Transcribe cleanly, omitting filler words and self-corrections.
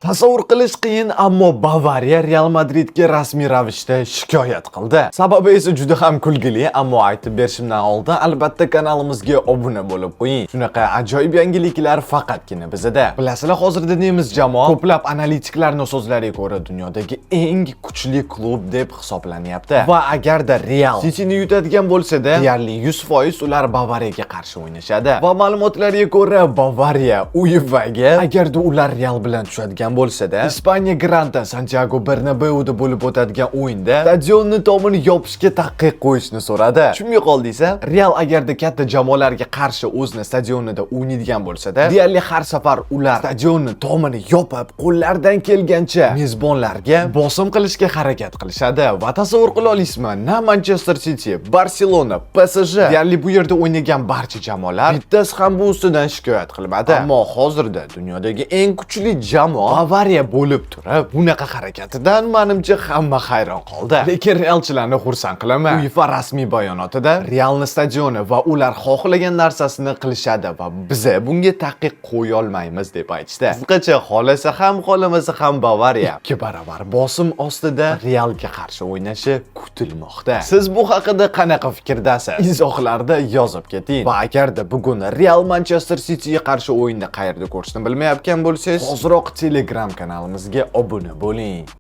Tasavvur qilish qiyin, ammo Bavariya Real Madridga rasmiy ravishda shikoyat qildi. Sababi esa juda ham kulgili, ammo aytib berishimdan oldin albatta kanalimizga obuna bo'lib qo'ying. Shunaqa ajoyib yangiliklar faqatgina bizada. Bilasizlar, hozirda nemis jamoa ko'plab analitiklarning so'zlariga ko'ra dunyodagi eng kuchli klub deb hisoblanyapti. Va agarda Real Cityni yutadigan bo'lsa-da, deyarli 100% ular Bavariyaga qarshi o'ynashadi. Va ma'lumotlarga ko'ra, Bavariya UEFAga agarda ular Real bilan tushadigan bo'lsa-da, Ispaniya Granda Santiago Bernabeuda bo'lib o'tadigan o'yinda stadionni tomini yopishga taqiq qo'yishni so'radi. Tushunmay qoldingizmi? Real agarda katta jamoalarga qarshi o'zini stadionida o'ynaydigan bo'lsa-da, deyarli har safar ular stadionni tomini yopib, qo'llaridan kelgancha mezbonlarga bosim qilishga harakat qilishadi. Va tasavvur qila olasizmi? Na Manchester City, Barselona, PSG, deyarli bu yerda o'ynagan barcha jamoalar bittasi ham bu ustidan shikoyat qilmadi. Ammo hozirda dunyodagi eng kuchli jamoa Bavariya bo'lib turib, bunaqa harakatidan menimcha hamma hayron qoldi. Lekin realchilarni xursand qilaman. UEFA rasmiy bayonotida Realni stadioni va ular xohlagan narsasini qilishadi va biza bunga taqiq qo'ya olmaymiz deb aytishdi. Qisqacha, xohlasa ham, xohlamasa ham Bavariya 2 barobar bosim ostida Realga qarshi o'ynashi kutilmoqda. Siz bu haqida qanaqa fikrdasiz? Izohlarda yozib keting. Va agarda bugun Real Manchester Cityga qarshi o'yinni qayerda ko'rishni bilmayotgan bo'lsangiz, hoziroq Telegram kanalimizga obuna bo'ling.